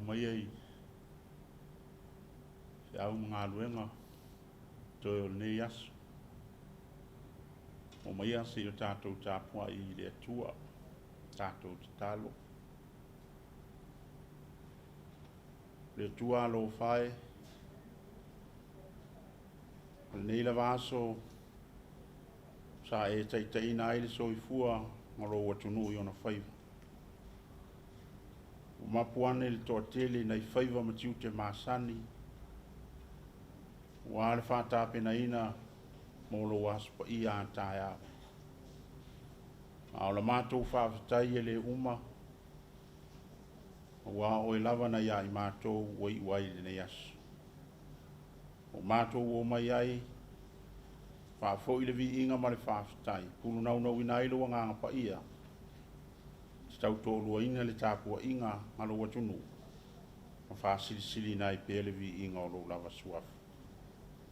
maia i feau ma galuega toe o lenei aso. Oo maia se i o tatou tapuai i le Atua, tatou tatalo. Le Atua alofa e, o lenei lava aso sa e taitaiina ai le soifua o lou atunuu i ona faiva. Ua mapu ane le toatele nai faiva ma tiute masani, aua le faatapenaina mo lou aso paia a taeao. A o la matou faafetai e le uma, aua o oe lava na ia i matou ua iu ai i lenei aso. Ua matou omai ai, faafoi le viiga ma le faafetai, pulunaunauna ai lou agaga paia, te tautoaluaina le tapuaiga a lou atunuu, ma faasilisiliina ai pea le viiga o lou lava suafa.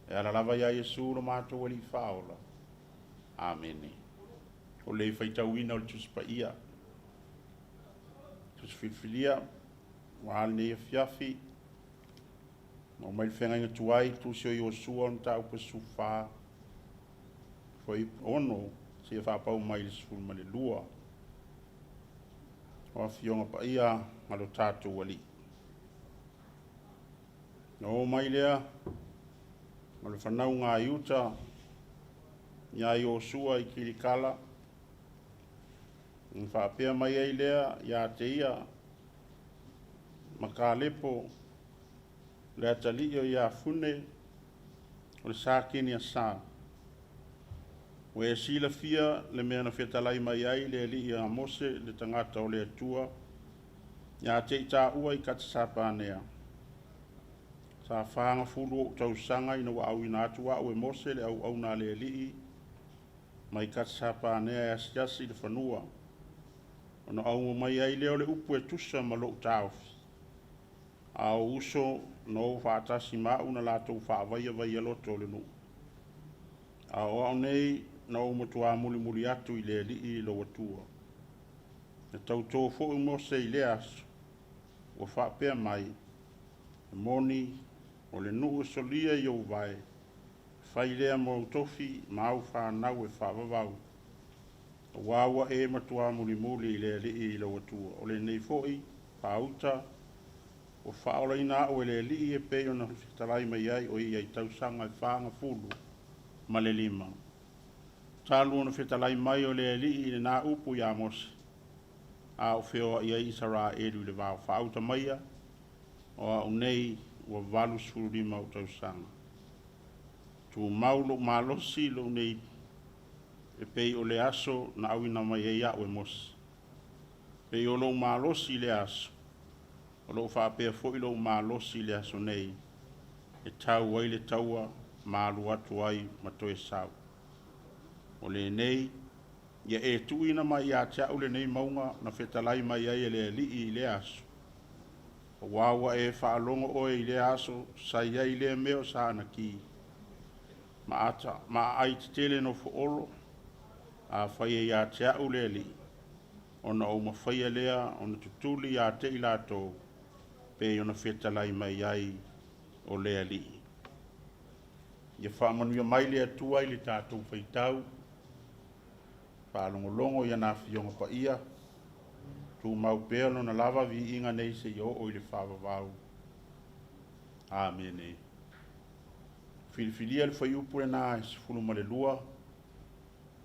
E ala lava ia Iesu lo matou Alii Faaola. Amene. O le faitauina o le Tusi Paia, Tusi Filifilia, aua lenei afiafi, na omai le feagaiga tuai, Tusi o Iosua o mataupu e 14, fuaiupu 6, seia faapau mai le 12. O Afioga Paia a lo tatou Alii. Na oo mai lea o le fanauga a Iuta ia Iosua i Kilikala, na faapea mai ai lea ia te ia ma Kalepo, le atalii o Iafune o le sa Keniasa. Ua e silafia le mea na fetalai mai ai le Alii ia Mose le tagata o le Atua, ia te i taua i Katesapanea. Sa 40 ou tausaga ina ua auina atu au e Mose le auauna a le Alii mai Katesapanea e asiasi i le fanua, ona auga mai ai lea o le upu e tusa ma lou taofi, a o uso na o faatasi ma au na latou faavaia vaialoto o le nuu. A o au nei na ou matuā mulimuli atu i le Alii lou Atua. Na tautō foi Mose i lea aso, ua faapea mai, e moni, o le nuu e solia i ou vae, fai lea mo au tofi ma au fanau e faavavau, aua ua e matuā mulimuli i le Alii lou Atua. O lenei foi faauta ua faaolaina au e le Alii e pei ona fetalai mai ai o ia i tausaga e 45 talu ona fetalai mai o le Alii i lena upu ia Mose, a o feoai ai Isaraelu i le vao. Faauta maia, o au nei ua 85 ou tausaga. Tumau lou malosi lou nei e pei o le aso na auina mai ai au e Mose. Pei o lou malosi i lea aso, o lo o faapea foi lou malosi i le aso nei, e tau ai le taua ma alu atu ai ma toe sau. O lenei, ia e tuuina mai ia te au lenei mauga na fetalai mai ai e le Alii i lea aso, aua ua e faalogo oe i lea aso sa i ai lea mea o sa anaki, ma ata ma aai tetele nofoolo, afai e ia te au le Alii, ona ou mafaia lea ona tutuli ia te i latou, pei ona fetalai mai ai o le Alii. Ia faamanuia mai le Atua i le tatou faitau, faalogologo i ana afioga paia, tumau pea lona lava viiga nei seia oo i le faavavau. Amene. Filifilia le fuaiupu lena e 12,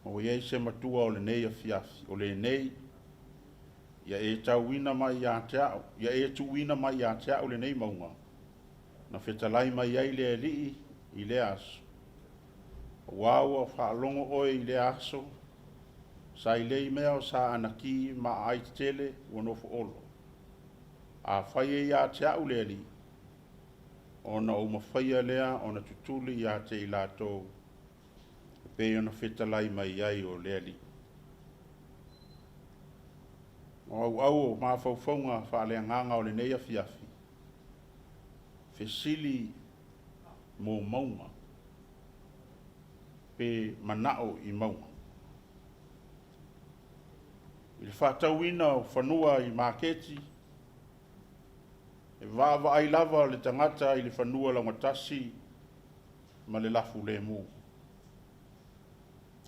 ma ua i ai se matua o lenei afiafi. O lenei, ia e tauina mai ia te au, ia e tuuina mai ia te au lenei mauga, na fetalai mai ai le Alii i lea aso. Aua ua faalogo oe i lea aso, sa i lei mea o sa anaki ma aai tetele ua nofoolo. Afai e ia te au le Alii, ona ou mafaia lea ona tutuli ia te i latou, e pei ona fetalai mai ai o le Alii. O auau o mafaufauga faaleagaga o lenei afiafi, fesili mo mauga pe manao i mauga. I le faatauina o fanua i maketi, e E vaavaai lava le tagata i le fanua laugatasi ma le lafulemu.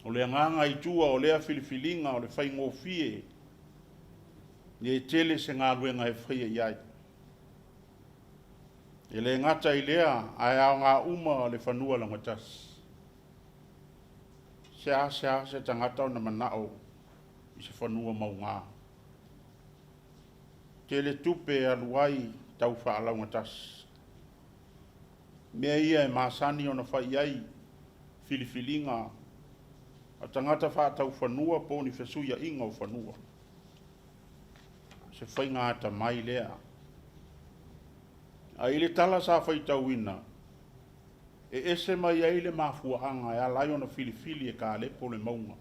O le agaga i tua o lea filifiliga o le faigofie, ne tele se galuega e faia i ai. E le gata i lea, ae aoga uma le fanua laugatasi. Seasea se tagata ona manao i se fanua mauga. Tele tupe e alu ai tau faalaugatasi. Mea ia e masani ona fai i ai filifiliga a tagata faatau fanua po o ni fesuiaiga o fanua. O se faiga atamai lea. Ae i le tala sa faitauina, e ese mai ai le mafuaaga e ala ai ona filifili e Kalepo le mauga.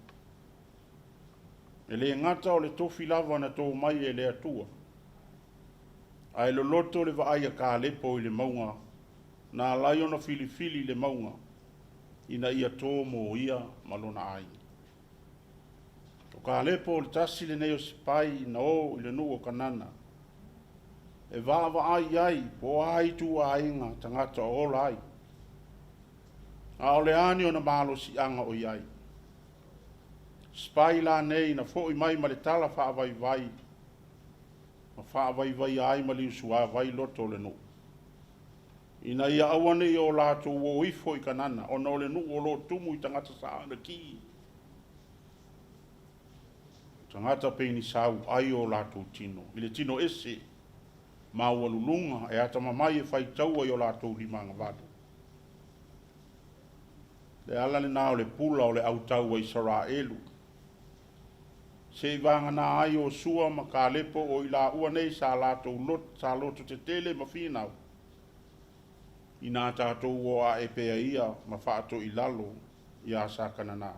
E le gata o le tofi lava na to mai e le Atua, ae loloto le vaai a Kalepo i le mauga na ala ai ona filifili le mauga ina ia to mo ia ma lona aiga. O Kalepo o le tasi lenei o sipai na o i le nuu o Kanana e vaavaai i ai po o a ituaiga tagata o ola ai, a o le a ni ona malosiaga o i ai. Sipai la nei na foi mai ma le tala faavaivai ma faavaivaia ai maliusuavai loto o le nuu, ina ia aua ne i o latou o ifo i Kanana, ona o le nuu o lo o tumu i tagata Saanaki, tagata pei ni sauai o latou tino, i le tino ese, maualuluga e atamamai e faitaua i o latou limaagavalu. Le ala lena o le pula o le autau a Isaraelu, seivagana ai Iosua ma Kalepo o i laua nei sa latou lot, sa loto tetele ma finau, inā tatou o ae pea ia ma faatoilalo iā sa Kanana.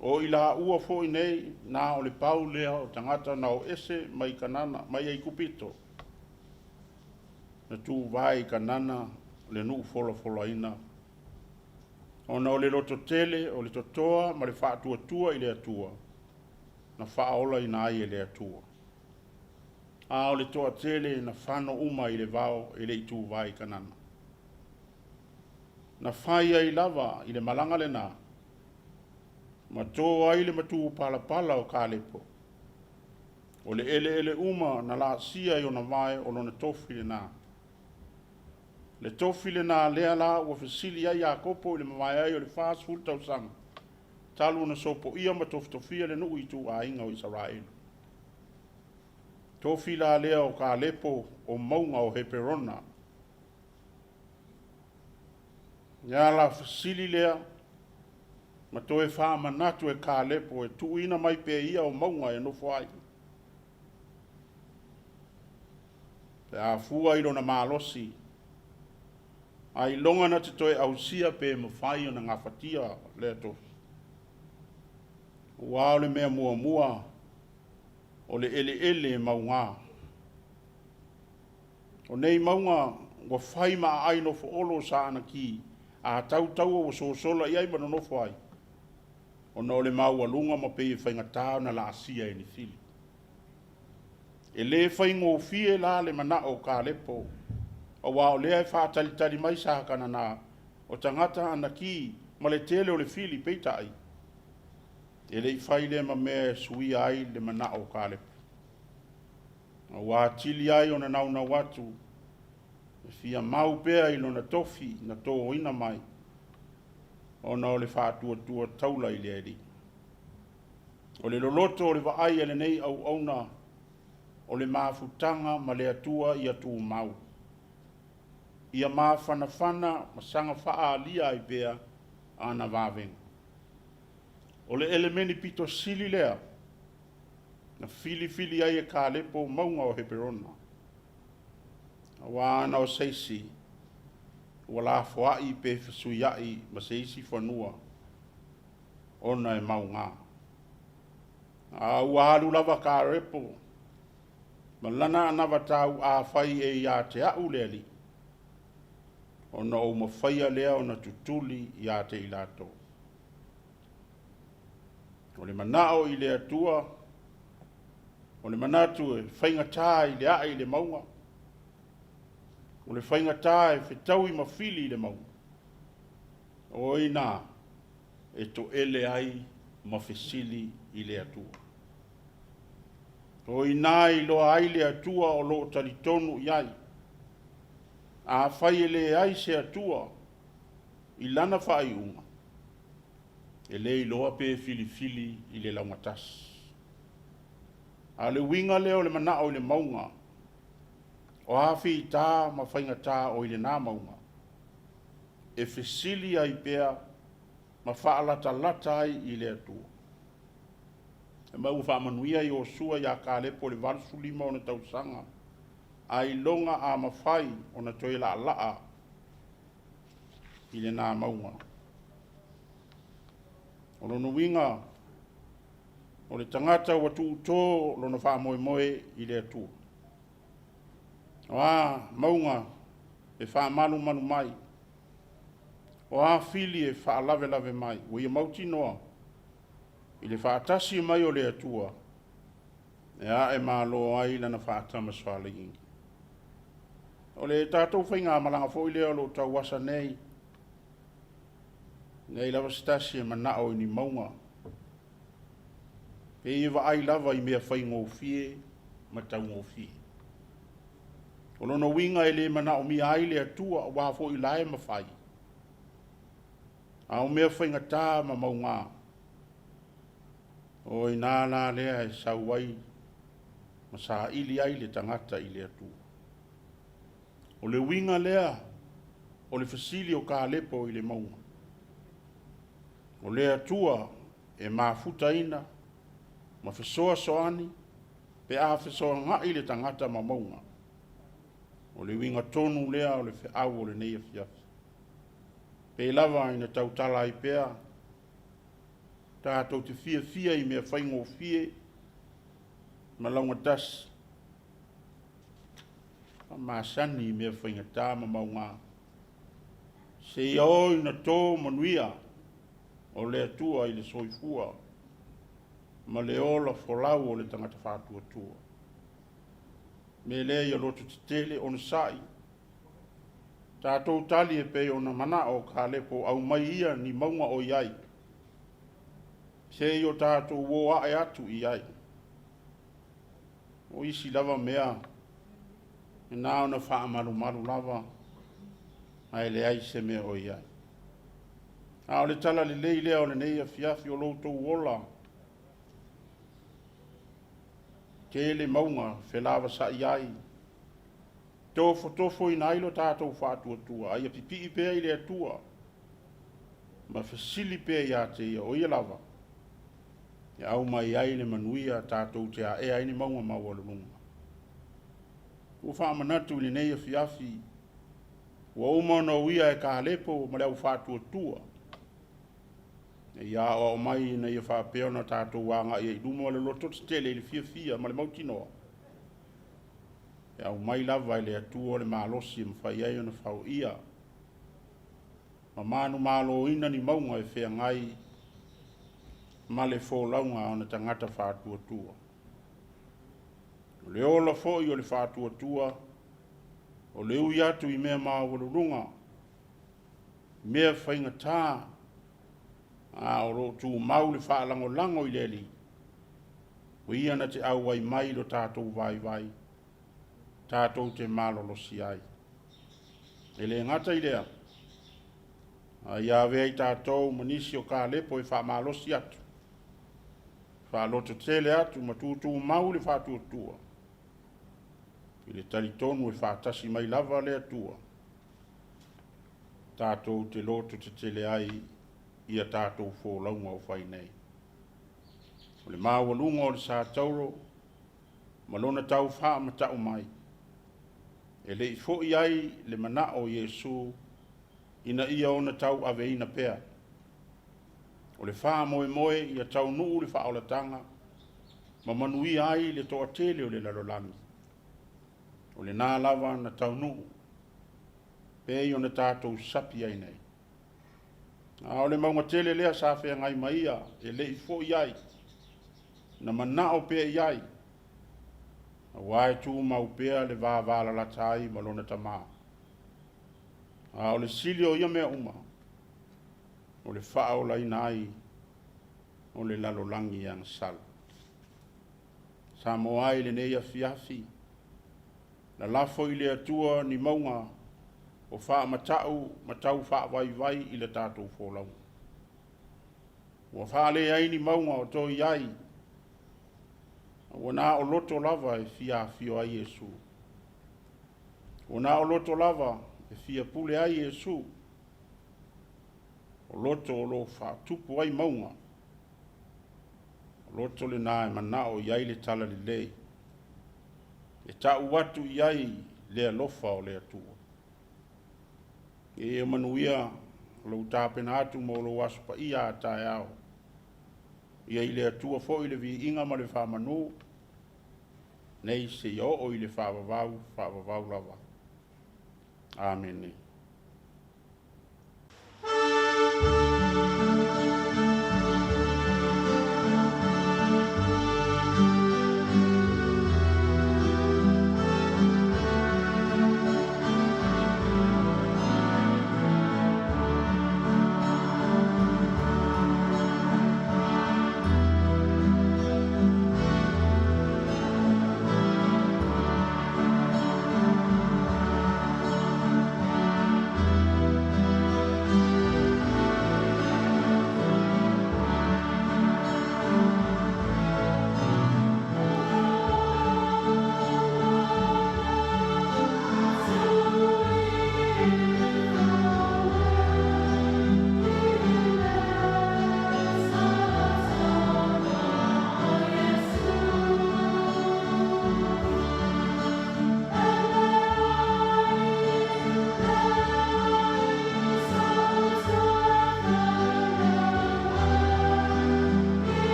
O i laua foi nei na o le pau lea o tagata na o ese mai Kanana, mai Aikupito, na tuvae i Kanana le nuu folafolaina, ona o le lototele o le totoa ma le faatuatua i le Atua na faaolaina ai e le Atua. A o le toatele na fano uma i le vao e le i tuvae i Kanana. Na fai ai lava i le malaga lena, ma to ai le matupalapala o Kalepo. O le eleele uma na laasia i ona vae o lona tofi lena. Le tofi lena lea la ua fesili ai Iakopo i le mavae ai o le 40 tausaga, talu ona sopoia ma tofitofia le nuu i ituaiga o Isaraelu. Tofi la lea o Kalepo o mauga o Heperona. Ia la fesili lea ma toe faamanatu e Kalepo e tuuina mai pea ia o mauga e nofo ai. Pe a fua i lona malosi, ailoga na te toe ausia pe mafai ona gafatia lea tofi. Aua o le mea muamua o le eleele e mauga. O nei mauga ua fai ma aai nofoolo o Saanaki, a tau taua ua sosola i ai ma nonofo ai, ona o le maualuga ma pei e faigata ona laasia e ni fili. E le faigofie la le manao o Kalepo, aua o lea e faatalitali mai sa Kanana o tagata Anaki ma le tele o le fili, peitai, e le i fai lea ma mea e suia ai le manao o Kalepo. Ua atili ai ona naunau atu e fia mau pea i lona tofi na toina mai, ona o le faatuatua taula i le Alii. O le loloto o le vaai a lenei auauna o le mafutaga ma le Atua ia tumau, ia mafanafana ma saga faaalia ai pea ana vavega. O le elemeni pito sili lea na filifili ai e Kalepo mauga o Heperona, aua ana o se isi ua lafoai pe fesuiai ma se isi fanua ona e mauga. A ua alu lava Kalepo ma lana anavatau afai e ia te au le Alii, ona ou mafaia lea ona tutuli ia te i latou. O le manao i le Atua, o le manatu e faigata i le ae i le mauga, O le faigata e fetaui ma fili i le mauga, o i ina e toele ai ma fesili i le Atua. O i ina e iloa ai le Atua o lo o talitonu i ai. Afai e leai se Atua i lana faaiuga, e le iloa pe filifili i le laugatasi. A o le uiga lea o le manao i le mauga, o a fita ma faigata o i lena mauga, e fesili ai pea ma faalatalata ai i le Atua. Ma ua faamanuia Iosua ia Kalepo i le 85 ona tausaga, ailoga a mafai ona toe laalaa i lena mauga. O lona uiga, o le tagata ua tuuto lona faamoemoe i le Atua. O a mauga e faamalumalu mai, o a fili e faalavelave mai, ua ia mautinoa i le faatasi mai o le Atua, e ae malo ai lana faatamasoaliiga. O le tatou faigamalaga foi lea o lo o tauasa nei, leai lava se tasi e manao i ni mauga, pei e vaai lava i mea faigofie ma taugofie. O lona uiga e le manaomia ai le Atua, aua foi o la e mafai. A o mea faigata ma mauga, o i ina la lea e sau ai ma saili ai le tagata i le Atua. O le uiga lea o le fesili o Kalepo i le mauga. O le Atua e mafutaina ma fesoasoani pe a fesoagai le tagata ma mauga. O le uiga tonu lea o le feau o lenei afiafi. Pei lava ina tautala ai pea, tatou te fiafia i mea faigofie ma laugatasi, masani i mea faigata ma mauga, seia oo ina to manuia o le Atua i le soifua ma le ola folau o le tagata faatuatua. Me lea ia loto tetele onosai, tatou tali e pei ona manao o Kalepo, aumai ia ni mauga o i ai, se i o tatou o ae atu i ai. O isi lava mea, e na ona faamalumalu lava, ae leai se mea o i ai. A o le tala lelei lea o lenei afiafi o lo outou ola, tele mauga felavasai ai, tofotofoina ai lo tatou faatuatua, a ia pipii pea i le Atua, ma fesili pea ia te ia, o ia lava, e aumai ai le manuia tatou te aea ai ni mauga maualuluga. Ua faamanatu i lenei afiafi, ua uma ona uia e Kalepo ma le au faatuatua, ia aoao mai ina ia faapea ona tatou agai ai i luma le loto tetele i le fiafia ma le mautinoa, e aumai lava e le Atua le malosi e mafai ai ona faoia ma manumaloina ni mauga e feagai ma le folauga a ona tagata faatuatua. O le ola foi o le faatuatua, o le ui atu i mea maualuluga, mea faigata, a o lo o tumau le faalagolago i le Alii, o ia na te auai mai i lo tatou vaivai, tatou te malolosi ai. E le gata i lea, a ia avea i tatou ma nisi o Kalepo e faamalosi atu, faalototele atu ma tutumau le faatuatua, i le talitonu e faatasi mai lava le Atua, tatou te loto tetele ai ia tatou folauga o fai nei. O le maualuga o le sa tauro ma lona tau faamata'u mai, e le i foi ai le manao o Iesu ina ia ona tauaveina pea. O le faamoemoe ia taunuu le faaolataga ma manuia ai le toatele o le lalolagi. O lena lava na taunuu, pei ona tatou sapi ai nei. A o le mauga tele lea sa feagai ma ia e le i foi ai, na manao pea i ai, aua e tumau pea le vavalalata ai ma lona tamā. A o le sili o ia mea uma, o le faaolaina ai o le lalolagi agasala. Samoa ai lenei afiafi, lalafo i le Atua ni mauga o faamata'u ma tau faavaivai i le tatou folauga. Ua faaleai ni mauga o toe i ai, ua na o loto lava e fia afio ai Iesu. Ua na o loto lava e fia pule ai Iesu. O loto o lo o faatupu ai mauga, o loto lena e manao i ai le talalelei, e tau atu i ai le alofa o le Atua. Ia manuia lou tapena atu mo lou aso paia a taeao. Ia i le Atua foi le viiga ma le faamanu, nei seia oo i le faavavau, faavavau lava. Amene.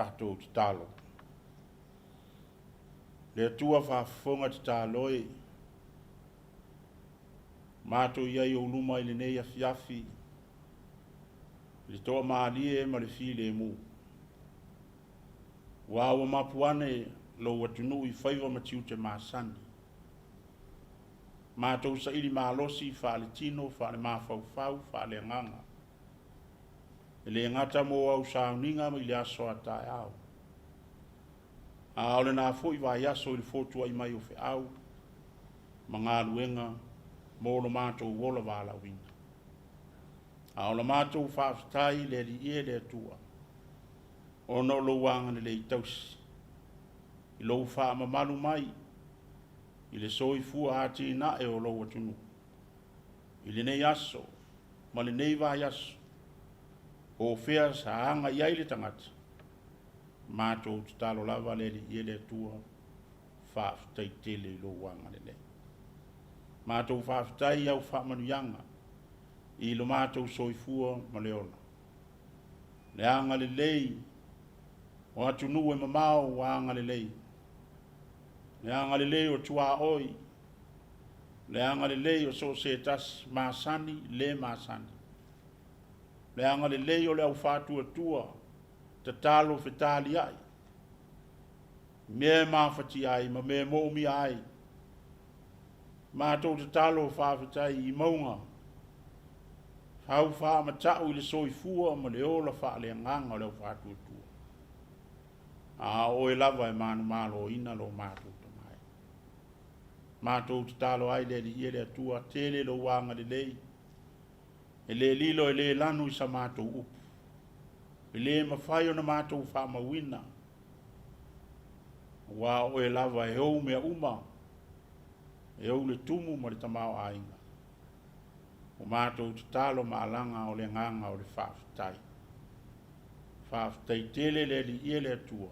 Tatou tatalo. Le Atua faafofoga tatalo e, matou i ai ou luma i lenei afiafi, i le toamalie ma le filemu. Ua ua mapu ane lou atunuu i faiva ma tiute masani. Matou saili malosi faaletino, faalemafaufau, faaleagaga. E le gata mo au sauniga i le aso a taeao, a o lena foi vaiaso i le fotuai mai o feau ma galuega mo lo matou ola valaauina. A o la matou faafetai i le Alii e le Atua, ona o lou agalelei tausi, i lou faamamalu mai i le soifua atinae o lou atunuu, i lenei aso ma lenei vaiaso, po o fea sa aga i ai le tagata, matou tatalo lava le Alii e le Atua, faafetai tele i lou agalelei. Matou faafetai i au faamanuiaga i lo matou soifua ma le ola. Le agalelei o atunuu e mamao ua agalelei. Le agalelei o tuaoi, le agalelei o so o se tasi, masani, le masani. Le agalelei o le au faatuatua, tatalo fetaliai, mea e mafatia ai ma mea e moomia ai. Matou tatalo faafetai i mauga, faufaamatau i le soifua ma le ola faaleagaga o le au faatuatua. A o oe lava e manumaloina lo matou tamae. Matou tatalo ai le Alii e le Atua, tele lou agalelei, e le lilo e le lanu i sa matou upu. E le mafai ona matou faamauina, aua o oe lava e ou mea uma, e ou le tumu ma le tamaoaiga. O matou tatalo ma alaga o le agaga o le faafetai. Faafetai tele le Alii e le Atua,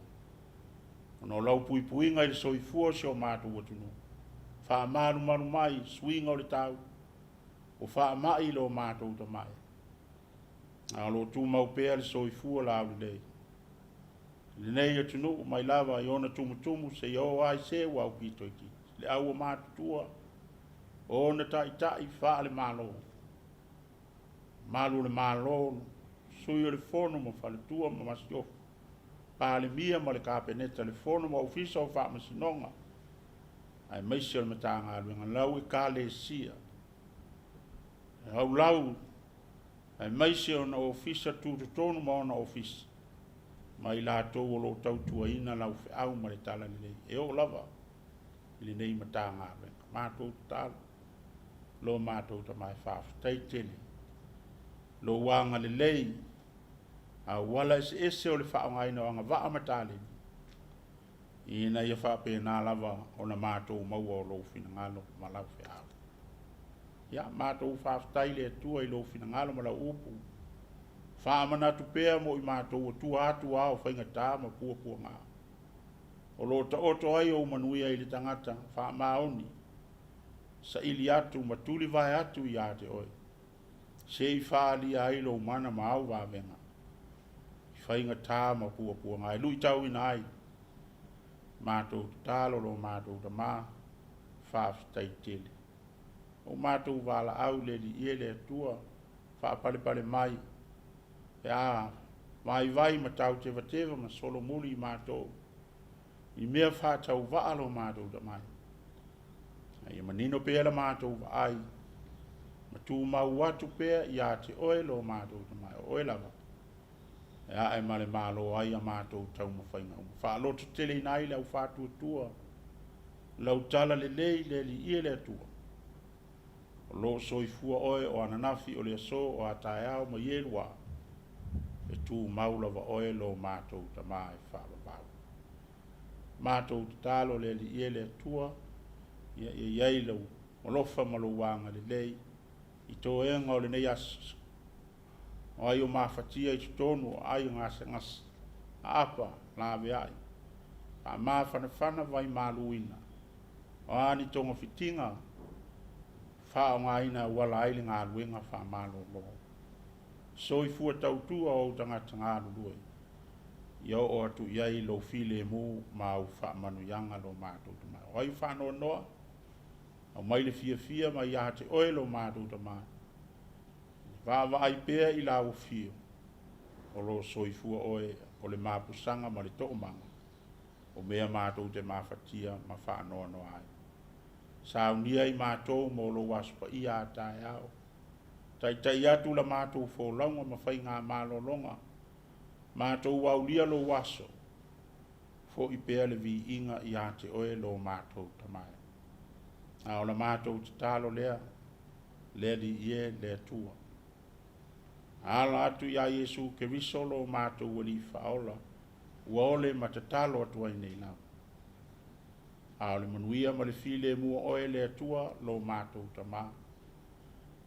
ona o lau puipuiga i le soifua o si o matou atunuu. Faamalumalu mai suiga o le tau, o faamai lo matou tamae. A o lo o tumau pea le soifua laulelei. Lenei atunuu mai lava i ona tumutumu seia oo ai se ua aupito itiiti. Le au matutua o ona taitai faale-Malo, malu o le Malo, sui o le Fono ma faletua ma masiofo, Palemia ma le Kapeneta, le Fono ma Ofisa o Faamasinoga, aemaise o le Matagaluega, lau Ekalesia, laulau, aemaise ona ofisa tutotonu ma ona ofisa, ma i latou o lo o tautuaina lau feau ma le talalelei, e oo lava i lenei Matagaluega. Matou tatalo, lo matou tamae, faafetai tele, lou agalelei, auala eseese o le faaaogaina o agavaa ma taleni, ina ia faapena lava ona matou maua o lou finagalo ma lau feau. Ia, matou faafetai i le Atua i lou finagalo ma lau upu, faamanatu pea mo i matou ua tua atu ao faigata ma puapuaga. O lo o taoto ai ou manuia i le tagata faamaoni, saili atu ma tulivae atu ia te oe, se i faaalia ai lou mana ma au vavega, i faigata ma puapuaga e luitauina ai. Matou tatalo lo matou tama, faafetai tele. O matou valaau le Alii e le Atua, faapalepale mai, pe a vaivai ma tautevateva ma solomuli i matou, i mea faatauvaa lo matou tamae. A ia manino pea la matou vaai, ma tumau atu pea ia te oe lo matou tamae, o oe lava, e ae ma le malo ai a matou taumafaiga uma. Faalototeleina ai le au faatuatua, lau tala lelei le Alii e le Atua, o lo o soifua oe o ananafi o le aso o a taeao ma ielua, e tumau lava oe lo matou tama e faavavau. Matou tatalo le Alii e le Atua, ia i ai lou alofa ma lou agalelei i toega o lenei aso, o ai o mafatia i totonu o aai o gasegase, aapa, laveai, faamafanafana vaimaluina, o a ni togafitiga faaaogaina e auala ai le galuega faamalolo. Soifua tautua o ou tagata galulue. Ia oo atu i ai lou filemu ma au faamanuiaga lo matou Tama. O ai faanoanoa, aumai le fiafia mai ia te oe lo matou Tama. Vaavaai pea i lau afio, o lo o soifua oe o le mapusaga ma le toomaga, o mea matou te mafatia ma faanoanoa ai. Saunia i matou mo lou Aso Paia a taeao. Taitai atu la matou folauga ma faiga malologa, matou aulia lou aso, foi pea le viiga ia te oe lo matou Tama. A o la matou tatalo lea, le Alii e, le Atua. Ala atu iā Iesu Keriso lo matou Alii Faaola, ua ole ma tatalo atu ai nei lava. A o le manuia ma le filemu o oe le Atua lo matou Tama,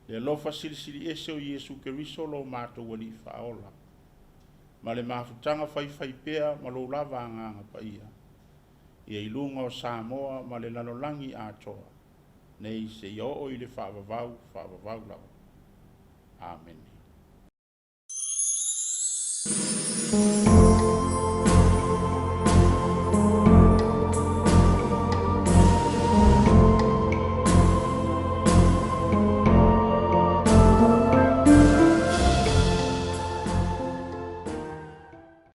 le alofa silisili ese o Iesu Keriso lo matou Alii Faaola, ma le mafutaga faifaipea ma lou lava Agaga Paia, ia i luga o Samoa ma le lalolagi atoa, nei seia oo i le faavavau, faavavau lava. Amene.